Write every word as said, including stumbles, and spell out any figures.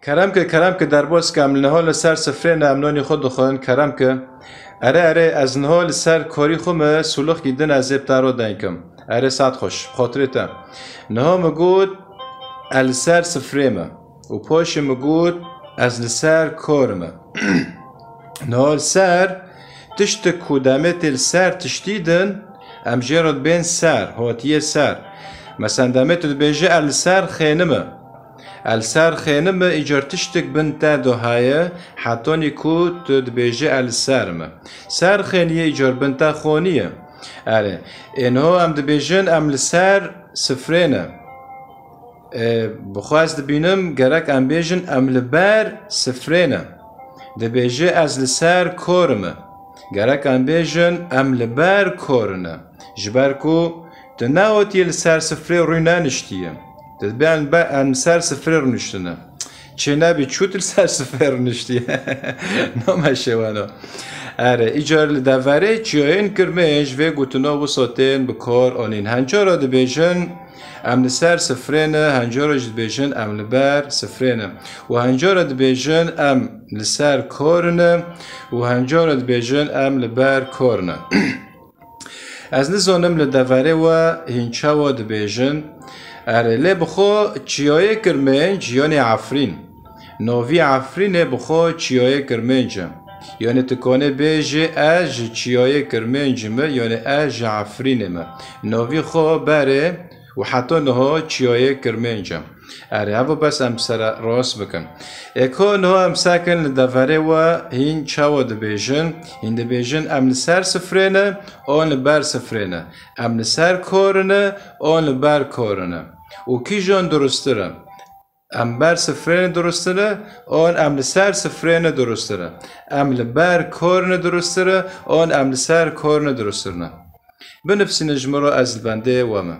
Kerem ke, kerem ke, derbas ke, em niha li ser sifrê ne, em nonî xwe dixwin, kerem ke. Erê, erê, ez niha li ser karî xwe me, sulixkî din ez ê bi te re deng kim. Erê, saet xweş, bi xatirê te. Niha min got, ez li ser sifrê me. Û paşê min got, ez li ser kar me. Niha li ser, tiştik ku demê tê li ser tiştî din, em jê re dibên ser, hatiye ser. Mesela demê tu dibêje, ez li ser xênime. Ez li ser xênime, îcar tiştik bin te de heye, hetanî ku tu dibêje, ez li ser me. Ser xêniye, îcar bin te xoniye. Erê, ênho em dibêjin, em li ser sifrê ne. E, bi xwe ez dibînim, gerek em bêjin, em li ber sifrê ne. Dibêje, ez li ser kor me. Gerek em bêjin, em li ber kor ne. Ji ber ku tu neotiye li ser sifrê rû neniştiye. Tu dibê em be-, em li ser sifrê rûniştine. Çê nebî çû tu li ser sifrê rûniştiye. Name şêweno. Erê, îcar li deverê çiyayên kirmêj vê gotina wisa tên bi kar anîn. Hencara dibêjin, em li ser sifrê ne, hencara jî dibêjin, em li ber sifrê ne. Û hencara dibêjin, em li ser kar ne, û hencara dibêjin, em li ber kar ne. Ez nizanim li deverê we hîn çawa dibêjin. Erê, lê bi xwe çiyayê kirmênc, yanê Efrîn. Novî Efrînê bi xwe çiyayê kirmênc e. Yanê tu kanê bêjê, ez ji çiyayê kirmêncî me, yanê ez ji Efrînê me. Novî xwe berê û heta niha çiyayê kirmênc e. Erê, evo bes em sere rast bikin. Ê ku niha em sekin li deverê we hîn çawa dibêjin? Hîn dibêjin, em li ser sifrê ne, an li ber sifrê ne. Em li ser kor ne, an li ber kor ne. Û kîjan durustir e? Em ber sifrê ne durustir e, an em li ser sifrê ne durustir e. Em li ber kor ne durustir e, an em li ser kor ne durustir ne. Binivîsîne ji min re, ez li bendê we me.